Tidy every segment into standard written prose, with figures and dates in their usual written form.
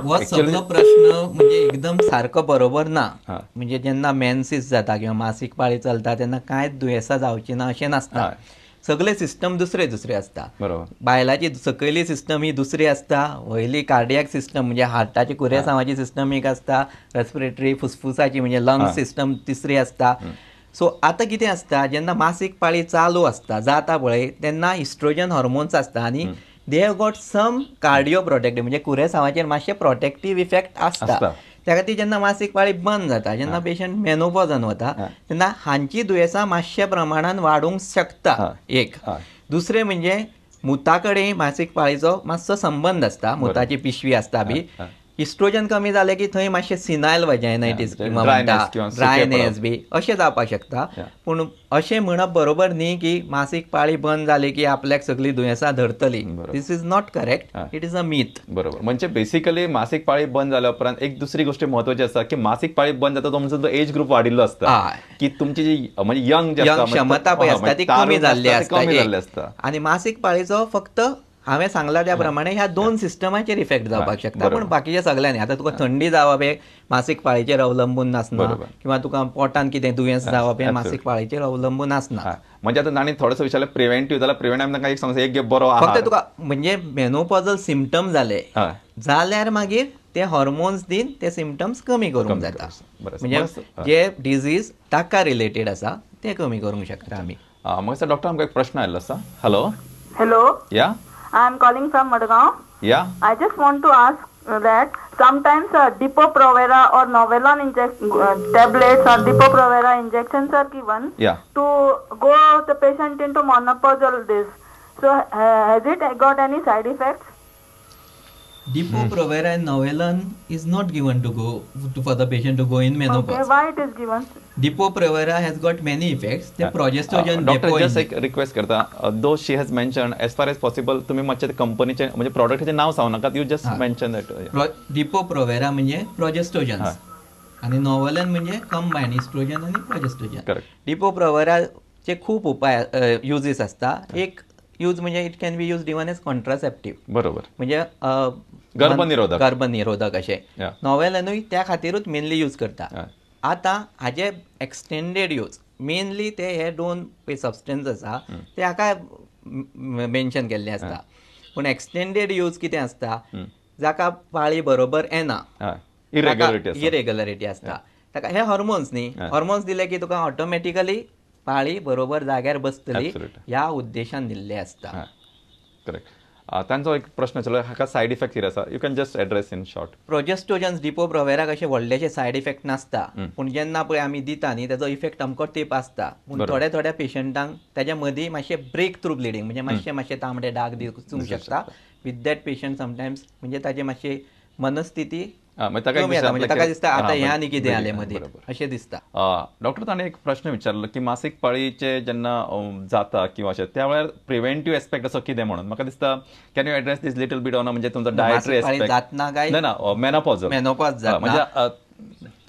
हो सगळो प्रश्न म्हणजे एकदम सारको बरोबर ना. म्हणजे जेन्ना मेन्सीस जाता किंवा मासीक पाळी चलता तेन्ना कांयच दुयेंसां जावची ना अशें नासता. सगळे सिस्टम दुसरे दुसरे आसता. बायलाची सकयली सिस्टम ही दुसरी आसता, वयली कार्डियक सिस्टम म्हणजे हार्टाची कुरेसांवाची सिस्टम एक आसता, रेस्पिरेटरी फुसफुसाची म्हणजे लंग सिस्टम तिसरी आसता. सो आतां कितें आसता, जेन्ना मासीक पाळी चालू आसता जाता पळय तेन्ना इस्ट्रोजन हॉर्मोन्स आसता आनी they have got some cardio protective म्हणजे कुरेसांवाचेर मातशें प्रोटेक्टीव इफेक्ट आसता. त्या खातीर जेन्ना मासीक पाळी बंद जाता, जेन्ना पेशंट मेनोपॉजान वता तेन्ना हांची दुयेंसां मातशा प्रमाणान वाडूंक शकता. एक दुसरें म्हणजे मुता कडेन मासीक पाळीचो मातसो संबंद आसता, मुताची पिशवी आसता बी. इस्ट्रोजन कमी जालें की थंय मातशें सिनायल वजायनायटीस किंवा म्हणटा ड्रायनेस बी अशें जावपाक शकता. पूण अशें म्हणप बरोबर न्ही की मासीक पाळी बंद जाली की आपल्याक सगळीं दुयेंसां धरतली. This is not correct, it is a myth. बरोबर. म्हणजे बेसिकली मासीक पाळी बंद जाल्या उपरांत एक दुसरी गोष्ट महत्वाची आसा की मासीक पाळी बंद जाता तो म्हणजे एज ग्रुप वाडिल्लो आसता की तुमची जी म्हणजे यंग क्षमता पळय आसता ती कमी जाल्ली आसता. आनी मासीक पाळीचो फक्त हांवें सांगला त्या प्रमाणे ह्या दोन सिस्टमाचेर इफेक्ट जावपाक शकता, पूण बाकीच्या सगळ्यांनी. आतां तुका थंडी जावप हें मासीक पाळीचेर अवलंबून नासना, किंवा तुका पोटान कितें दुयेंस जावप हें मासीक पाळीचेर अवलंबून आसना. म्हणजे आतां तांणी थोडोसो विचारलें प्रिवेंटीव जाल्यार प्रिवेंटीव तांकां एक सांग, एक बरो फक्त तुका म्हणजे मेनोपॉजल सिमटम जाले जाल्यार मागीर ते हॉर्मोन्स दिवन ते सिमटम्स कमी करूंक जाता. म्हणजे जे डिजीज ताका रिलेटेड आसा ते कमी करूंक शकता आमी. मग सर डॉक्टर आमकां एक प्रश्न आयिल्लो आसा. Hello hello. Yeah, I am calling from Madgaon. Yeah. I just want to ask that sometimes Depo-Provera or Novelon tablets or Depo-Provera injections are given to go the patient into menopausal this. So has it got any side effects? Depo-Provera and Novelon is not given to go to, for the patient to go in menopause. Okay, why it is given? Depo-Provera has got many effects. The progestogen doctor depo just एक request करता, though she has mentioned as far as possible तुम्ही मातशें कंपनीचे म्हणजे प्रॉडक्टाचें नाव सांगू नाकात, you just mention that. Depo-Provera म्हणजे progestogen आणि नोवेलन म्हणजे कंबायन इस्ट्रोजन आणि प्रोजेस्टोजन. करेक्ट. Depo-Proveraचे खूप उपाय युजेस असता. एक यूज म्हणजे it can be use even as contraceptive. बरोबर. म्हणजे गर्भनिरोधक, गर्भनिरोधक अशें. नोवेलनूय त्या खातीरूच मेनली यूज करता. आतां हाजे एक्सटेंडेड यूज मेनली ते हे दोन सबस्टन्स आसा ते हाका मेन्शन केल्ले आसता. पूण एक्सटेंडेड यूज कितें आसता, जाका पाळी बरोबर येना, इरेग्युलरिटी आसता, ताका हे हॉर्मोन्स न्ही, हॉर्मोन्स दिले की तुका ऑटोमॅटिकली पाळी बरोबर जाग्यार बसतली ह्या उद्देशान दिल्ले आसता. करेक्ट. तांचो एक प्रश्न आशिल्लो, हाका सायड इफेक्ट कितें आसा, you can just address in short. Progestogens डिपोप्रोवेराक अशें व्हडलेशे सायड इफेक्ट नासता, पूण जेन्ना पळय आमी दिता न्ही ताजो इफेक्ट आमकां तेप आसता. पूण थोड्या थोड्या पेशंटांक ताज्या मदीं मातशें ब्रेक थ्रू ब्लिडींग म्हणजे मातशें मातशें तांबडे डाग दिसूंक शकता. विथ that patient sometimes म्हणजे ताजे मातशें मनस्थिती म्हणजे ताका दिसता आतां हें आनी कितें जालें मदीं अशें दिसता. डॉक्टर ताणें एक प्रश्न विचारलो की मासीक पाळीचे जेन्ना जाता किंवा अशें त्या वेळार प्रिवेंटीव एस्पेक्ट असो कितें म्हणून म्हाका दिसता, can you address this little bit on म्हणजे तुमचो डायटरी एस्पेक्ट जातना काय ना, मेनोपॉज, मेनोपॉज जातना म्हणजे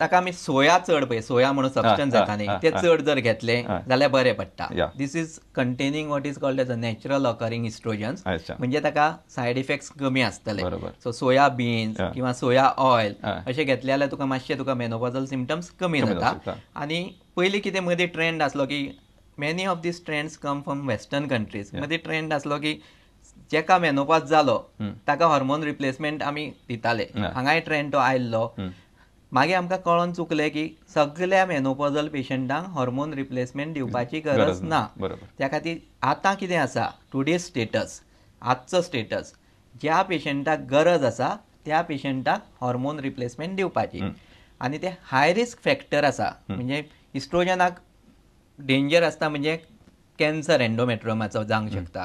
ताका आमी सोया चड पळय, सोया म्हणून सबस्टन्स जाता न्ही, ते चड जर घेतले जाल्यार बरें पडटा. This is containing what is called as a natural occurring oestrogens, म्हणजे ताका सायड इफेक्ट्स कमी आसतले. सो सोया बीन्स किंवा सोया ऑयल अशें घेतले जाल्यार तुका मातशें तुका मेनोपॉजल सिमटम्स कमी जाता. आनी पयलीं कितें मदीं ट्रेंड आसलो की many of these trends come from western countries. मदीं ट्रेंड आसलो की जेका मेनोपॉज जालो ताका हॉर्मोन रिप्लेसमेंट आमी दिताले, हांगाय ट्रेंड तो आयिल्लो. मागीर आमकां कळोन चुकलें की सगळ्या मेनोपॉजल पेशंटांक हॉर्मोन रिप्लेसमेंट दिवपाची गरज ना. त्या खातीर आतां कितें आसा टुडेज स्टेटस, आजचो स्टेटस, ज्या पेशंटाक गरज आसा त्या पेशंटाक हॉर्मोन रिप्लेसमेंट दिवपाची. आनी ते हाय रिस्क फॅक्टर आसा म्हणजे इस्ट्रोजनाक डेंजर आसता म्हणजे कॅन्सर एंडोमेट्रोमाचो जावंक शकता,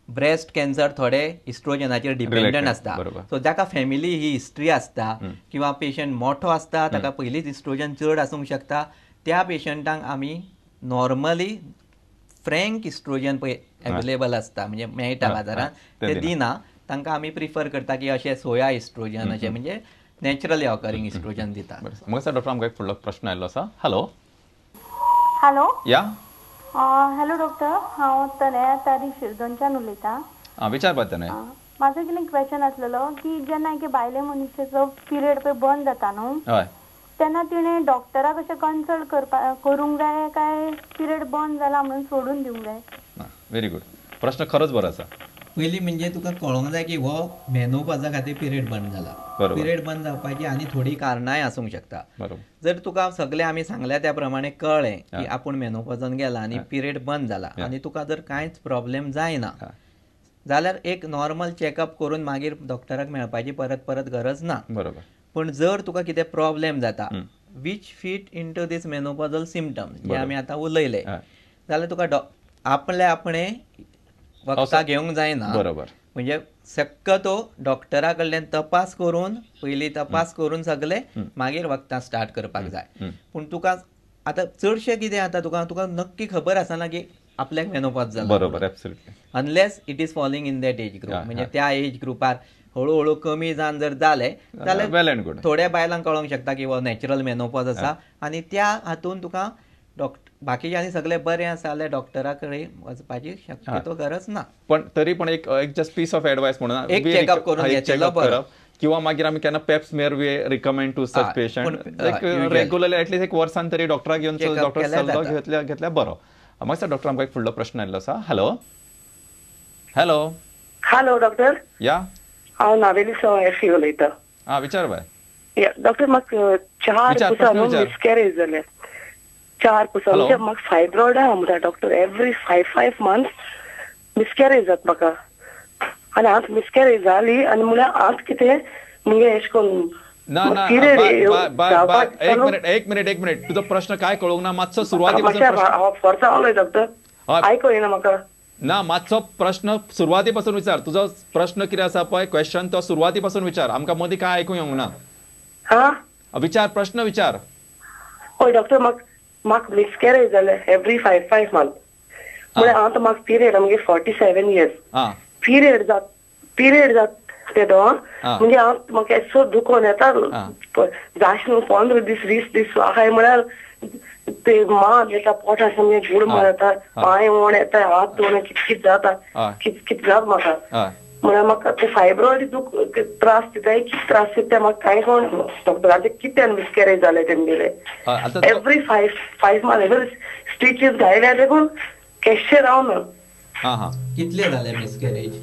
ब्रेस्ट कॅन्सर थोडे इस्ट्रोजनाचेर डिपेंडंट आसता. सो जाका फॅमिली ही हिस्ट्री आसता किंवा पेशंट मोठो आसता ताका पयलींच इस्ट्रोजन चड आसूंक शकता, त्या पेशंटांक आमी नॉर्मली फ्रँक इस्ट्रोजन पळय एवेलेबल आसता म्हणजे मेळटा बाजारांत ते दिना, तांकां आमी प्रिफर करता की अशें सोया इस्ट्रोजन अशें म्हणजे नॅचरली ऑकरिंग इस्ट्रोजन दिता. मग सर डॉक्टर आमकां एक फुडलो प्रश्न आयिल्लो आसा. हॅलो. हॅलो. या. हॅलो डॉक्टर, हांव तनया तारी शिरदोनच्यान उलयतां. विचार पा तनया. म्हाजो कितें क्वेश्चन आसलेलो की जेन्ना एके बायले मनशेचो पिरियड पळय बंद जाता न्हू तेन्ना तिणें डॉक्टराक अशें कन्सल्ट करूंक जाय काय पिरियड बंद जाला म्हणून सोडून दिवंक जाय? व्हेरी गुड, प्रश्न खरोच बरो आसा. पयलीं म्हणजे तुका कळोंक जाय की हो मेनोपाजा खातीर पिरियड बंद जाला. पिरियड बंद जावपाची आनी थोडीं कारणांय आसूंक शकता. जर तुका सगळें आमी सांगल्या त्या प्रमाणे कळ्ळें की आपूण मेनोपाजान गेला आनी पिरियड बंद जाला आनी तुका जर कांयच प्रॉब्लेम जायना जाल्यार एक नॉर्मल चॅकअप करून मागीर डॉक्टराक मेळपाची परत परत गरज ना. बरोबर. पूण जर तुका कितें प्रॉब्लेम जाता which fit into this menopausal symptoms जे आमी आतां उलयले जाल्यार तुका आपले आपणे वखदां घेवंक जायना. बरोबर. म्हणजे शक्यतो डॉक्टरा कडल्यान तपास करून पयलीं तपास करून सगळे मागीर वखदां स्टार्ट करपाक जाय. पूण तुका आतां चडशें कितें आतां तुका तुका नक्की खबर आसना की आपल्याक मेनोपॉज जाला. बरोबर, absolutely. Unless it is falling in that age group, म्हणजे त्या एज ग्रुपार हळूहळू कमी जावन जर जालें जाल्यार वेल एंड गुड. थोड्या बायलांक कळोंक शकता की हो नॅचरल मेनोपॉज आसा आनी त्या हातून तुका बाकीचे आनी सगळे बरें आसा जाल्यार डॉक्टरा कडेन वचपाची शक्यतो गरज ना. पण तरी पण एक जस्ट पीस ऑफ एडवायस म्हणून एक चेकअप करून घेतलो बरो. किंवा मागीर आमी केन्ना pap smear we recommend to such patient regularly at least एक वर्सान तरी डॉक्टराक येवन डॉक्टर सल्लो घेतल्यार बरो. मागीर डॉक्टर आमकां एक फुडलो प्रश्न आयिल्लो आसा. Hello hello hello doctor. या, हांव नावेली सावन एफी उलयतां. आं, विचार बाय. या डॉक्टर, म्हाका 4 पुसां मिसकॅरेज जालें. 4 पुसां म्हणजे म्हाका फायब्रॉयड आहा म्हणटा डॉक्टर. एवरी 5 मंथ्स मिसकॅरेज जाता म्हाका. आनी आतां मिसकॅरेज जाली आनी म्हळ्यार आतां कितें मुगे एशें करून ना ना एक मिनिट एक मिनिट एक मिनिट, तुजो प्रश्न काय कळूंक ना मातसो सुरवाती पासून. डॉक्टर आयको येना म्हाका. ना, मातसो प्रश्न सुरवाती पासून विचार. तुजो प्रश्न कितें आसा पळय क्वेश्चन तो सुरवाती पासून विचार, आमकां मदीं काय आयकूंक येवंक ना. हा, विचार, प्रश्न विचार. हय डॉक्टर, म्हाका म्हाका मिसकॅरेज जालें एवरी 5 मंथ. म्हळ्यार आतां म्हाका पिरियड मुगे 47 इयर्स. पिरियड जात पिरियड जात तेदो म्हणजे हांव म्हाका एसो दुखोन येता जाशे 15 दीस 20 दीस आहाय म्हळ्यार ते मान येता पोटा सामकें गुड मार येता, पांय ओण येता, हात ओण, कित कित जाता, कित कित जाता म्हाका. म्हळ्यार म्हाका ते फायब्रॉयड दुख त्रास दिता, कित त्रास दिता म्हाका कांय कोण डॉक्टराचें कितें मिसकॅरेज जालें तेमगेलें. एवरी 5 मंथ स्टिचीस घायल्या देखून केशे रावना. कितले जाले मिसकॅरेज?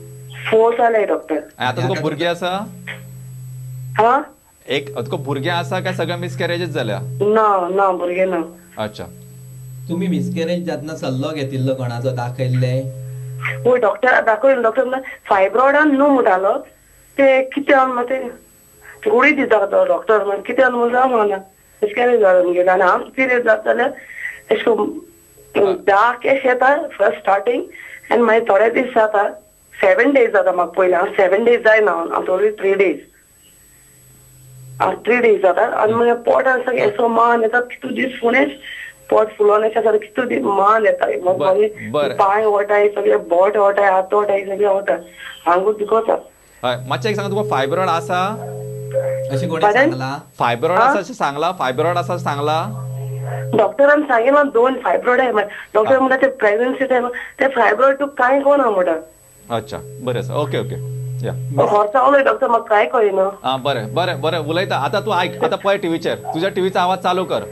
4 जाले डॉक्टर. आतां तुका भुरगें आसा? हा, एक तुका भुरगें आसा काय सगळे मिसकॅरेजच जाल्या? ना ना, भुरगें ना. अच्छा, तुमी मिसकॅरेज जातना सल्लो घेतिल्लो कोणाचो दाखयल्ले? हय डॉक्टरा दाखयलो. डॉक्टर म्हणटा फायब्रॉयडान न्हू म्हणटालो ते कितें म्हणटा ते गुळी दिता तो डॉक्टर म्हण कितें म्हणटा म्हणा मिसकॅरेज जालें मुगेलें. आनी हांव पिरियड जाता जाल्यार एशें करून डार्क एशें येता फर्स्ट स्टार्टींग आनी मागीर थोडे दीस जाता 7 डेज जाता म्हाका. पयलीं हांव 7 डेज जायना, हांव ओन्ली 3 डेज. 3 डेज जाता आनी मागीर पोटान सगळें एसो मान येता, कितू दीस फुडें पोट फुलोन येता सारकें, कितू दीस मान येता, मागीर पांय वोटाय सगळे, बोट वोटाय, हात वोटाय, सगळे वोटाय, आंगूय दुखोता. हय, मातशें एक सांगा, तुका फायब्रॉयड आसा अशें कोणी सांगलां? फायब्रॉयड आसा अशें सांगलां? फायब्रॉयड आसा सांगलां डॉक्टरान सांगिल्लें? 2 फायब्रॉयड आहा डॉक्टर म्हणटा ते प्रेग्नन्सी टायम ते फायब्रॉयड तुका कांय कोणा म्हणटा. अच्छा, बरें आसा, ओके ओके. डॉक्टर म्हाका कांय कळना. आं, बरें बरें बरें, उलयता आतां तूं आयक. आतां पळय टिवीचेर, तुज्या टिवीचो आवाज चालू कर.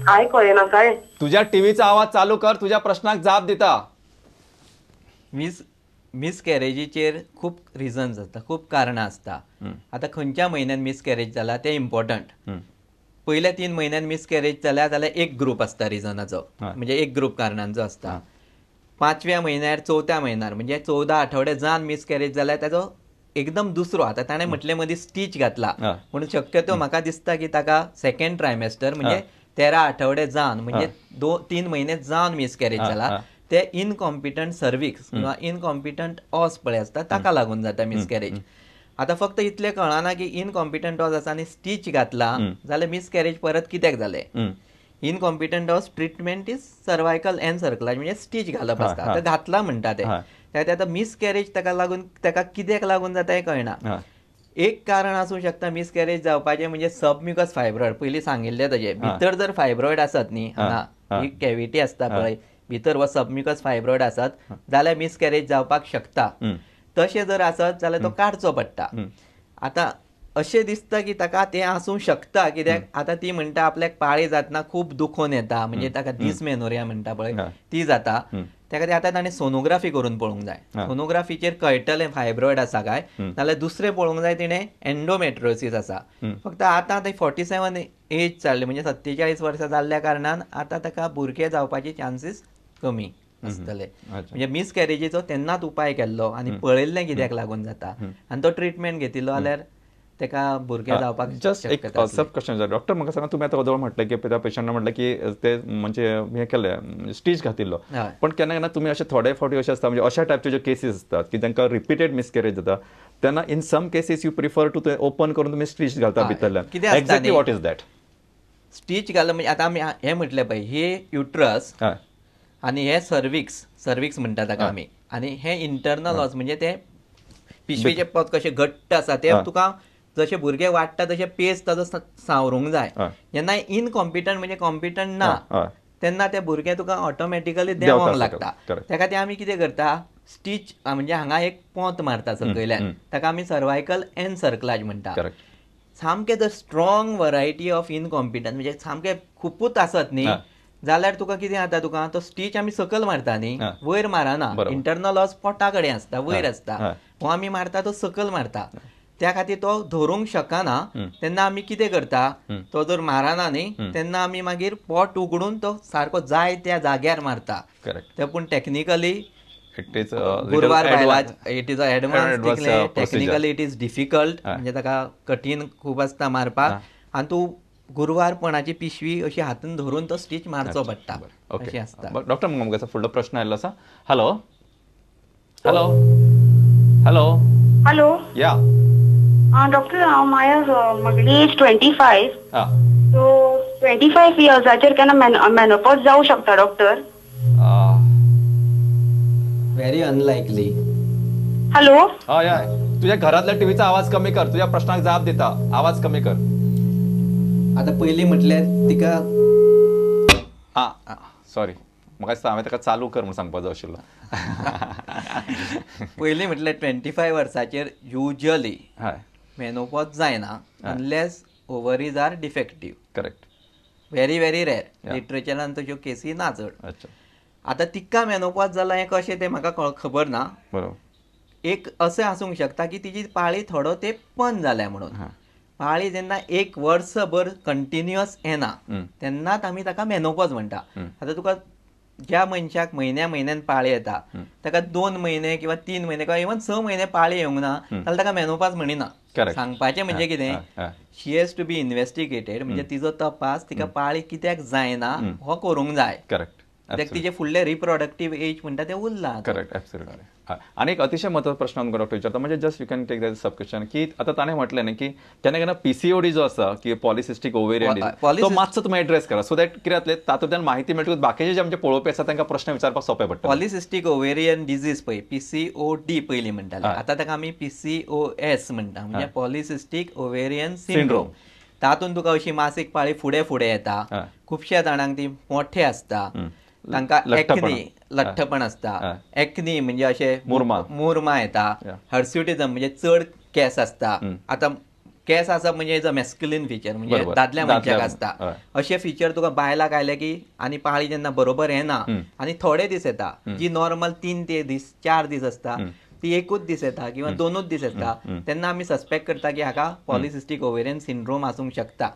आयको येना काय? तुज्या टिवीचो आवाज चालू कर, तुज्या प्रश्नाक जाप दिता. मिसकॅरेजीचेर खूब रिजन्स आसता, खूब कारणां आसता. आतां खंयच्या म्हयन्यान मिसकॅरेज जाला तें इम्पॉर्टंट. पयल्या 3 म्हयन्यान मिसकॅरेज जाल्या जाल्यार एक ग्रूप आसता रिजनाचो, म्हणजे एक ग्रूप कारणांचो आसता. 5व्या म्हयन्यार 4थ्या म्हयन्यार म्हणजे 14 आठवडे जावन मिसकॅरेज जाल्यार ताचो एकदम दुसरो. आतां ताणें म्हटलें मदीं स्टीच घातला म्हणून शक्यतो म्हाका दिसता की ताका सेकंड ट्रायमेस्टर म्हणजे 13 आठवडे जावन म्हणजे 2-3 म्हयने जावन मिसकॅरेज जाला. ते इनकॉम्पिटंट सर्विक्स किंवा इनकॉम्पिटंट ऑस पळय आसता ताका लागून जाता मिसकॅरेज. आतां फक्त इतलें कळना की इनकॉम्पिटंट ऑस आसा आनी स्टीच घातला जाल्यार मिसकॅरेज परत कित्याक जालें. Incompetent os treatment is cervical encirclage म्हणजे स्टीच घालप आसता. आतां घातला म्हणटा ते आतां मिसकॅरेज ताका लागून ताका कित्याक लागून जाता हें कळना. एक कारण आसूं शकता मिसकॅरेज जावपाचें म्हणजे सबम्युकस फायब्रॉयड, पयलीं सांगिल्लें ताजें भितर जर फायब्रॉयड आसत न्ही, हांगा ही कॅविटी आसता पळय भितर हो सबम्युकस फायब्रॉयड आसत जाल्यार मिसकॅरेज जावपाक शकता. तशें जर आसत जाल्यार तो काडचो पडटा. आतां अशें दिसता की ताका तें आसूंक शकता, कित्याक आतां ती म्हणटा आपल्याक पाळी जातना खूब दुखोन येता, म्हणजे ताका डिसमेनोरिया म्हणटा पळय ती जाता. त्या खातीर आतां ताणें सोनोग्राफी करून पळोवंक जाय. सोनोग्राफीचेर कळटलें फायब्रॉयड आसा काय, नाल्यार दुसरें पळोवंक जाय तिणें एंडोमेट्रोसिस आसा. फक्त आतां ते 47 एज जाल्ले, म्हणजे 47 वर्सां जाल्ल्या कारणान आतां ताका भुरगें जावपाचे चान्सीस कमी आसतले. म्हणजे मिसकॅरेजीचो तेन्नाच उपाय केल्लो आनी पळयल्लें कित्याक लागून जाता आनी तो ट्रिटमेंट घेतिल्लो जाल्यार तेका भुरगें जावपाक. जस्ट एक सब क्वेश्चन डॉक्टर, म्हाका सांगा, तुमी आतां म्हटलें की त्या पेशंटान म्हटलें की ते म्हणजे हें केलें स्टीच घातिल्लो, पण केन्ना केन्ना तुमी अशे थोडे फावटी अशें आसता, म्हणजे अशा टायपचे ज्यो केसीस आसतात की तांकां रिपीटेड मिसकॅरेज जाता, तेन्ना in some cases you prefer to open करून तुमी स्टीच घालता भितरल्यान. Exactly what is that? Stitch घालप म्हणजे आतां आमी हें म्हटलें पळय, हे युट्रस आनी हे सर्विक्स, सर्विक्स म्हणटा ताका आमी, आनी हे इंटरनल ऑस म्हणजे ते पिशवेचे पोत कशें घट्ट आसा ते तुका जशें भुरगे वाडटा तशें पेज ताजो सांवरूंक जाय. जेन्ना इनकॉम्पिटंट म्हणजे कॉम्पिटंट ना तेन्ना ते भुरगे तुका ऑटोमॅटिकली देंवोंक लागता. त्या खातीर आमी कितें करता, स्टीच म्हणजे हांगा एक पोंत मारता सकयल्यान, ताका आमी सर्वायकल एनसर्कलाज म्हणटा. सामकें जर स्ट्रॉंग वरायटी ऑफ इनकॉम्पिटंट म्हणजे सामकें खुपूच आसत न्ही जाल्यार तुका कितें जाता, तुका तो स्टीच आमी सकयल मारता न्ही, वयर मारना. इंटरनल ऑस पोटा कडेन आसता, वयर आसता, हो आमी मारता तो सकयल मारता. त्या खातीर तो धरूंक शकना तेन्ना आमी कितें करता, तो जर मारना न्ही तेन्ना आमी मागीर पोट उगडून तो सारको जाय त्या जाग्यार मारता. ते पूण टॅक्निकली गुरवार बायलां it is advance, technically it is difficult, म्हणजे ताका कठीण खूब आसता मारपाक आनी तूं गुरवारपणाची पिशवी अशी हातान धरून तो स्टीच मारचो पडटा. अशें आसता. डॉक्टर, म्हाका फुडलो प्रश्न आयिल्लो आसा. हॅलो हॅलो हॅलो हॅलो या डॉक्टर, हांव माया, म्हगेली एज 25. सो 25 इयर्साचेर केन्ना मेनोपॉज जावं शकता doctor? Very unlikely. Hello, हय हय, तुझ्या घरातल्या टीव्हीचा आवाज कमी कर, तुझ्या प्रश्नाक जाप दिता, आवाज कमी कर. आतां पयलीं म्हटल्यार तिका सॉरी, म्हाका दिसता हांवें ताका चालू कर म्हूण सांगपाक जाय आशिल्लो. पयलीं म्हटल्यार 25 वर्साचेर युजली मेनोपॉज जायना unless ovaries are defective. Correct, very very rare, लिटरेचरान तश्यो केसी ना चड. आतां तिका मेनोपॉज जाला हें कशें तें म्हाका खबर ना. बरोबर, एक अशें आसूंक शकता की तिजी पाळी थोडो तेंप बंद जाल्या म्हणून. पाळी जेन्ना एक वर्सभर कंटिन्युअस येना तेन्नाच आमी ताका मेनोपॉज म्हणटा. आतां तुका ज्या मनशाक म्हयन्या म्हयन्यान पाळी येता ताका 2 म्हयने किंवा 3 म्हयने किंवा इवन 6 म्हयने पाळी येवंक ना जाल्यार ताका मेनोपॉज म्हणिना. सांगपाचें म्हणजे कितें, she has to be investigated, म्हणजे तिजो तपास तिका पाळी कित्याक जायना हो करूंक जाय. करेक्ट, कित्याक तिजे फुडले रिप्रोडक्टीव एज म्हणटा तें उरलां. Correct, absolutely. आनी एक अतिशय महत्वाचो प्रश्न आमकां डॉक्टर विचारता, म्हणजे just you can take that sub question की आतां ताणें म्हटलें न्ही की केन्ना केन्ना पीसीओडी जो आसा की पॉलिसिस्टीक ओवेरियन, तो मातसो तुमी एड्रेस करा सो that कितें जातलें तातूंतल्यान माहिती मेळटकूच बाकीचे जे आमचे पळोवपी आसा तांकां प्रश्न विचारपाक सोंपें पडटा. पॉलिसिस्टीक ओवेरियन डिजीज पळय पीसीओडी पयलीं म्हणटाले, आतां ताका आमी पीसीओएस म्हणटा, म्हणजे पॉलिसिस्टीक ओवेरियन सिंड्रोम. तातूंत तुका अशी मासीक पाळी फुडें फुडें येता, खुबश्या जाणांक ती मोठे आसता, तांकां एक्नी लठ्ठपण आसता, एक्नी म्हणजे अशे मुरमा येता, हर्स्युटिझम म्हणजे चड केस आसता. आतां केस आसप म्हणजे is a masculine feature, म्हणजे दादल्या मनशाक आसता. अशे फिचर तुका बायलाक आयले की आनी पाळी जेन्ना बरोबर येना आनी थोडे दीस येता, जी नॉर्मल 3 ते 4 दीस आसता ती एकूच दीस येता किंवा 2 दीस येता, तेन्ना आमी सस्पेक्ट करता की हाका पॉलिसिस्टीक ओवेरियन सिंड्रोम आसूंक शकता.